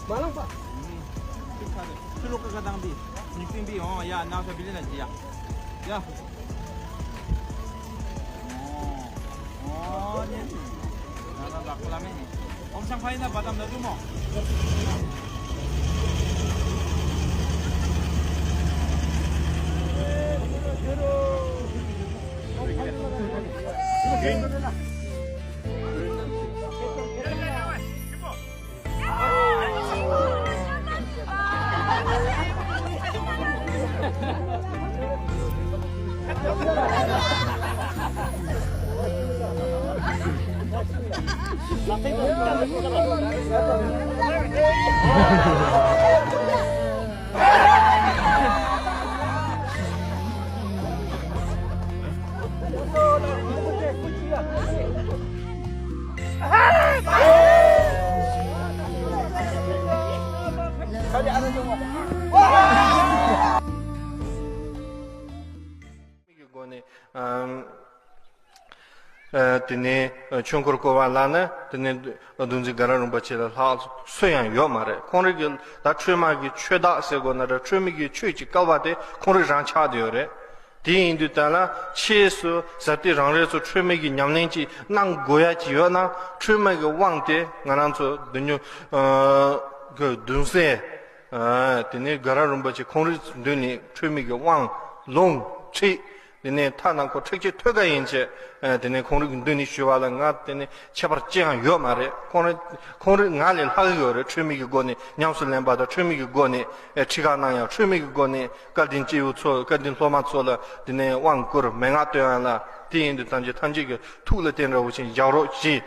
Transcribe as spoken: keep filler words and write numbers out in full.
མ་ལངས་པ། ཁྱི་ལོ་ཀ་ཁ་དང་འདི། མིག་སྟེང་འདི་ཡོང་ཡ་ནང་ས་བི་ལི་ན་ཅི་ཡ། ཡ། ཨོ་ནི། ན་ན་ལ་ཁོ་ལ་མེ་ནི། ཨོམ་སང་ཕ་ཡིན་ན་བ་དམ་ན་དུ་མོ། གི་སྒོ་ནས། ཨམ། ཨ། དེ་ནས་ཆོས་འཁོར་བསྐོར་བ་ལ་ནི་དེ་ནས་གདུང་འཛིན་དགའ་རབ་རིན་པོ་ཆེ་ལས་ལྷག་སུ་ཡང་ཡོད་མ་རེད། ཁོང་རང་གི་ད་ཁྲོས་མ་གི་ཆོས་བདག་ཟེར་དགོས་ན་ར། ཁྲོས་མ་གི་ཆོས་ཀྱི་བསྐལ་པ་དེ་ཁོང་རང་རང་ཆགས་བསྡད་ཡོད་རེད། དེ་ཡིན་དུས་ད་ལ་ཆེས་སུ་ཟབ་གཏེར་རང་རེ་ཚོ་ཁྲོས་མ་གི་ཉམས་ལེན་ཅིག་གནང་དགོས་ཡ་ཅིག་ཡོད་ན། ཁྲོས་མ་གི་དབང་དེ་ང་རང་ཚོ་གདུང་ཉུ། ཨ། གི་གདུང་སྲས། ཨ། དེ་ནས་དགའ་རབ་རིན་པོ་ཆེ་ཁོང་རའི་མདུན་ནས་ཁྲོས་མ་གི་དབང་ལུང་ཁྲིད། དེ་ནས་ཐ་ན་ཁོ་ཁྲེགས་ཆོད་ཐོད་རྒལ་ཡན་ཆད། ཨ། དེ་ནས་ཁོང་རའི་མདུན་ནས་ཞུ་བ་ལ་ང་དེ་ནས་ཁྱད་པར་ཅི་ཡང་ཡོད་མ་རེད། ཁོང་ར། ཁོང་ར་ང་ལས་ལྷག་གི་ཡོད་རེད། ཁྲོས་མ་གི་སྒོ་ནས་ཉམས་སུ་ལེན་པ་དང་། ཁྲོས་མ་གི་སྒོ་ནས། ཨ། ཁྲིད་ཁག་གནང་ཡ། ཁྲོས་མ་གི་སྒོ་ནས་སྐལ་ལྡན་སྐྱེས་བུ་ཚོ། སྐལ་ལྡན་སློབ་མ་ཚོ་ལ་དེ་ནས་དབང་བསྐུར་མན་ངག་སྟོན་ཡ་ལ། དེ་ཡིན་དུས་ཐམས་ཅད་ཐམས་ཅད་ཀྱི་ཐུགས་ལ་དེ་འདྲ་བོ་ཞིག་བཞག་རོགས་གྱིས།